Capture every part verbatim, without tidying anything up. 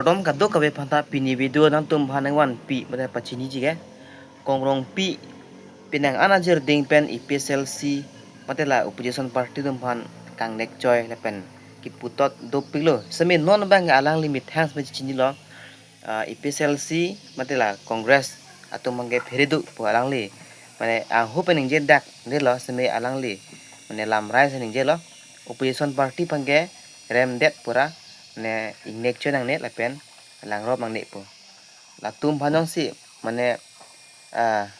Kardom kadokave aphanta, pini video nangtum aphan nangvanpi mate pachiniji ke, Kongrongpi penang an ajirding pen A P H L C mate la opposition party atum aphan kangnek choi lapen kiputhot dopiklo. Seme non abang alangli methang seme chinilo. Ah, A P H L C mate la Congress atum abang ke pheredu pu alangli mane angho pen ningje dak detlo, seme alangli mane lamrai si ningjelo. Opposition party aphan ke remdet pura, mane ingnek choi nangne lapen langrop nangne pu. Latum aphan jongsi mane, ah,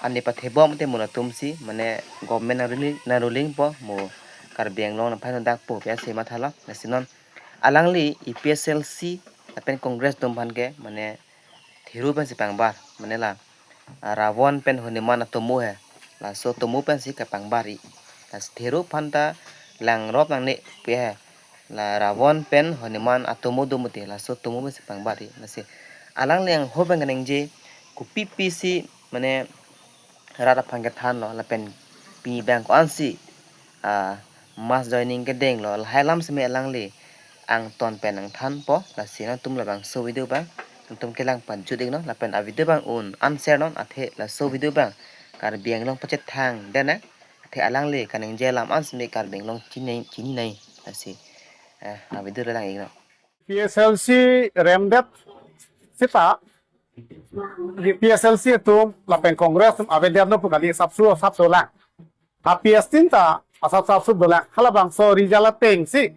ani pathebom te mo latum si mane government nang ruling, nang ruling po mo Karbi Anglong nangphan dak po pu si mathalo. Lasi non alangli A P H L C lapen Congress atum aphan ke mane thero pensi pangbar, mane la, ah, Ravan pen Hanuman atomo he, laso atomo pensi kapangbar-i. Lasi thero aphanta langrop nangne pu he, la Ravan pen Hanuman atomo do mute, laso atomo pensi pangbar-i. Lasi alangli angho pen kaningje, kopi pisi mane rat aphan kethanlo lapen pini abang ko-ansi, ah, mass joining kedenglo, lahai alam seme alangli angton pen nangthanpo. Lasi nangtum labangso video abang nangtum kelang pajut iknon lapen a video abang un-an share non, athe laso video abang Karbi Anglong pachethang den, athe alangli kaningje alam an seme Karbi Anglong chini, chini nai. Lasi, eh, a video le lang iknon. A P H L C remdet seta, A P H L C atum lapen Congress atum avedetlo pu kali, asapso asapso lang. A P S tin ta asapso dolang. Halabangso result atengsi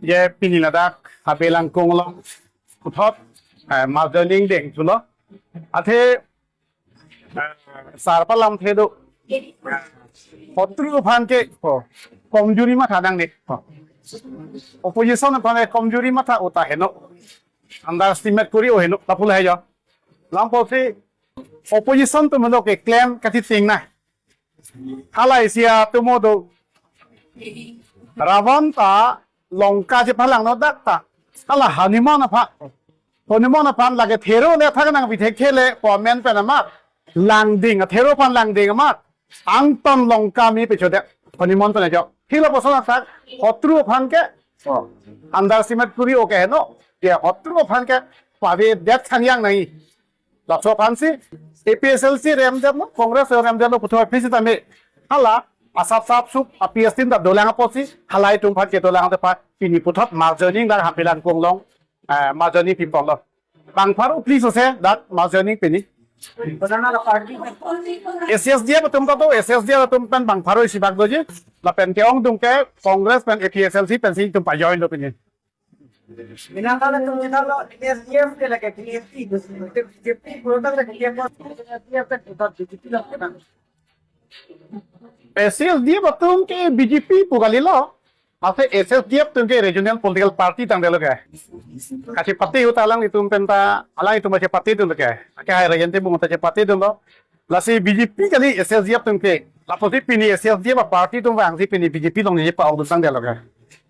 je pini ladak Habe Langkung along puthot, eh, mass joining dengthulo. Athe, eh, sar palamthe do. Hotru aphan ke, oh, komjuri matha nangne. Oh. Opposition aphan ke komjuri matha uta heno. Underestimate kori-o heno, lapu lahai jo. Lampo si opposition atum heno ke claim kacheteng na. Halai isi atomo do. Ravan ta Lanka chepalangno dak ta. Hala Hanuman aphan. Hanuman aphan lake thero le thak nangpi thekthe le pu amen pen amat. Langding, thero aphan langding amat. Angton Lanka me pechodet. Hanuman pen ajok. Hilo puson asak, hotru aphan ke, oh, underestimate kori-o ke heno. Ya, hotru aphan ke pavedet thangyang nai. Laso aphansi A P H L C remdetlo, Congress remdetlo puthot aphi sitame hala asap sap sup A P S tin ta dolang apotsi halai atum aphan ke dolang apot pini puthot mass joining dak Habe Langkung along, eh, mass joining piponlo. Bang pharo please ose dak mass joining pini. Banana la party. A C S D F atum ta do, A C S D F atum pen bang pharo isi bak doji. Lapen ke-ongdung ke Congress pen A P H L C pensi itum pa-join lo pini. Minang kala tum kita lo, A C S D F ke lake B J P, B J P, pura tak lake B J P, B J P lo kena. A C S D F atum ke B J P pu kalilo. Mate A C S D F atum ke regional political party tangdetlo ke. Kachepate ahut alanglitum penta, alanglitum kachepate dunlo ke. Ake hai Rajen Timung ta chepate dunlo. Lasi B J P kali A C S D F atum ke. Lapusi pini A C S D F aparty atum vangsi pini B J P along ni pa-ong tangdetlo ke.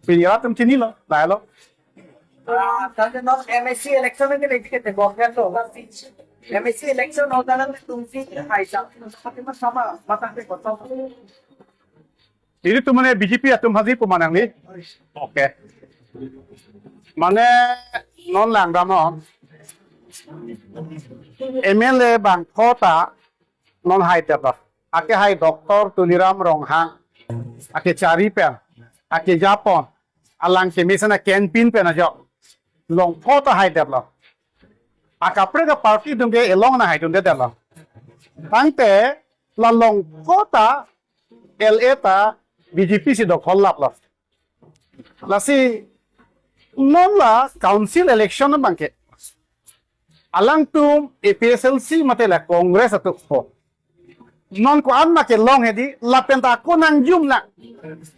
Pini rat atum chinilo, lahelo. Ah, tadi non M A C election ke lagi kita buat kan tu. M A C election orang dalam tu si hai sa, sama, sama, matang ke kosong. Ilitum mane B J P atum haji pu ma nangli? Okay. Mane non langdamnon. M L A bangpho ta non haidetlo. Ake hai Doctor Tuliram Ronghang. Ake chari pen. Ake japon. Alang kemesen a campaign pen ajok. Longpho ta haidetlo. Akaprek aparty atum ke along nanghaidundetlo. Tangte la longpho ta L A ta B J P si dokhol laplo. Lasi non la council election abang ke alangtum A P H L C mate la Congress atum ho. Non ko-an ma kelong hedi, lapen ta ako nangjumlang.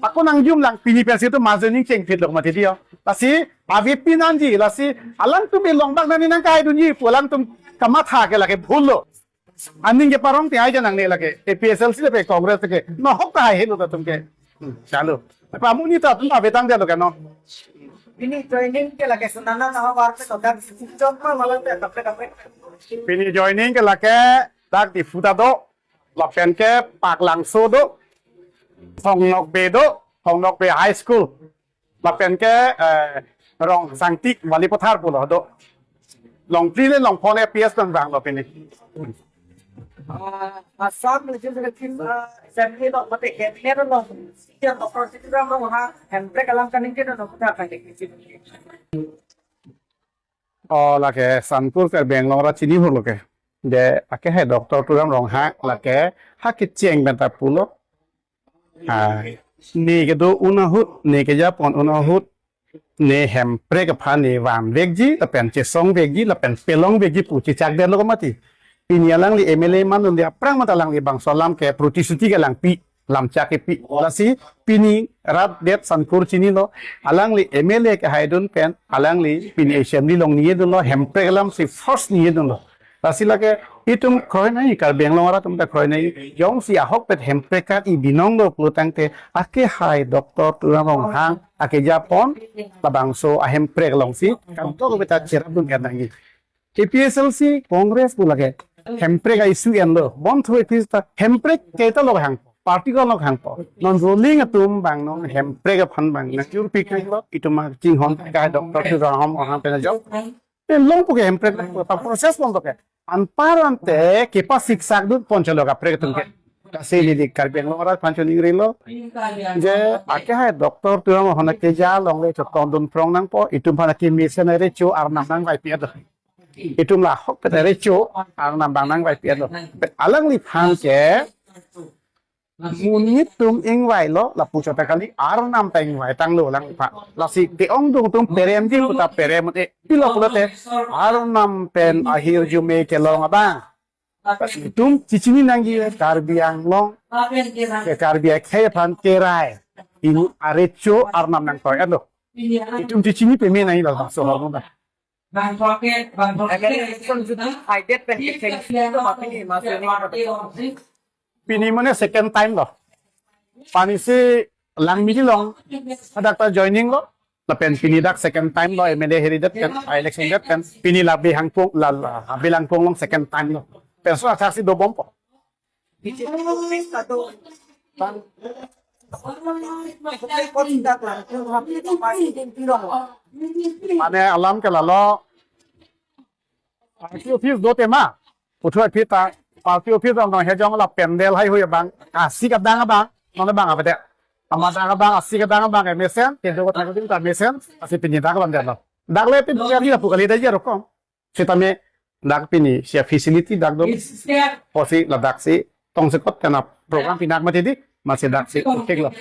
Ako nangjumlang, pini pensi itum mass joining chengphitlo mati dio. Lasi, ave pinanji, lasi, alangtum ilong bak nani nangkahaidunji pu alangtum kamatha ke lake bhullo. Aning ke parong te ai ja nangne lake, A P H L C lapen Congress ke, no hok ta hai helo ta atum ke. Hmm, chalo. Apa muni ta atum ave tangdetlo ke no. Pini joining ke lake sunana nama war pe tokan sejok ma malam pe kape kape. Pini joining ke lake dak Diphu ta do, lapen ke Paklangso do, Thong Nokbe do, Thong Nokbe High School, lapen ke, eh, Rong Sangti Balipathar pulo do. Longphli le longphongo A P S nang vanglo pini. Ah, Assam Legislative, ah, Assembly lo mate M L A lo, Senior Doctor Tuliram Ronghang hemprek alam kaningje lo, kutha kaningje. Oh, lake Sankur Karbi Anglong arat chini hurlo ke. Je ake hai Doctor Tuliram Ronghang lake ha kecheng pen ta pulo. Ah, ne kedo un ahut, ne kejapon un ahut, ne hemprek aphan ne vanvekji, lapen chesongvekji, lapen pelongvekji pu chechakdetlo mati. Pini alangli M L A man un dia aphrang mate alangli bangso alam ke protisuti ke langpi, lamchak kepi. Lasi pini rat det Sankur chinilo, alangli M L A kehaidun pen, alangli pini assembly along ningjedunlo, hemprek alam si first ningjedunlo. Lasi lake itum kroinai, Karbi Anglong arat atum ta kroinai, jongsi ahokpet hemprek an ibinong do pulo tangte, ake hai Doctor Tuliram Ronghang akejapon labangso ahemprek alongsi kantokpet ta cherapdun nangji. A P H L C Congress pu lake hemprek a-issue enlo, bon thu A P H L C ta hemprek kaita lo hang, party ko lo hangpo. Non ruling atum abang non hemprek aphan abang nangjurpi klo, itum chinghon kai Doctor Tuliram Ronghang pen ajok. Te long puke hemprek ta process long puke. Anparta ante kepasiksak dun pon chalo kaprek atum ke. Lasi neli Karbi Anglong arat aphan choningrilo. Je ake hai Doctor Tuliram Ronghang keja longle chotong dun phrong nangpo, itum aphan ke mesen recho arnam nangvaipi ado. Itum la ahokpet recho arnam abang nangvaipi ado. Alangli aphan ke monit atum ingvailo, lapu chot ta kali arnam ta ingvaitanglo alangphan. Lasi ke-ongdung atum peremji puta perem-e, pilo pulote arnam pen ahirjume kelong abang. Lasi itum chechini nangji Karbi Anglong, ke Karbi akhei aphan kerai. Pini arecho arnam nangtoi alo. Itum chechini peme nangji labangso ahormu abang. Bang pocket, bang pocket. Election judi haidet pen kecheng isi itu mati ni, masih ni. Pini mane second time lo. Pini si Langmili along hadak ta joining lo. Lapen pini dak second time lo M L A hiridet pen, election det pen. Pini la Bihangpung, la, la Bihangpung along second time lo. Penso athak si dobompo. Mane alam ke lalo. Party office do tema. Puthot aphi ta party office dong dong hejong la pandal haihui abang. Asi kedang abang. Non abang apa dek? Amat dak abang, asi kedang abang ke mesen, kedo ko thak ta mesen, lasi pini dak abang dek lo. Dak le pini jadi lapu kali dah ya rokong. Sitame dak pini sia facility dak do. Pusi ladak si tongsekot kena program pinak mati di, masih dak si utik lo.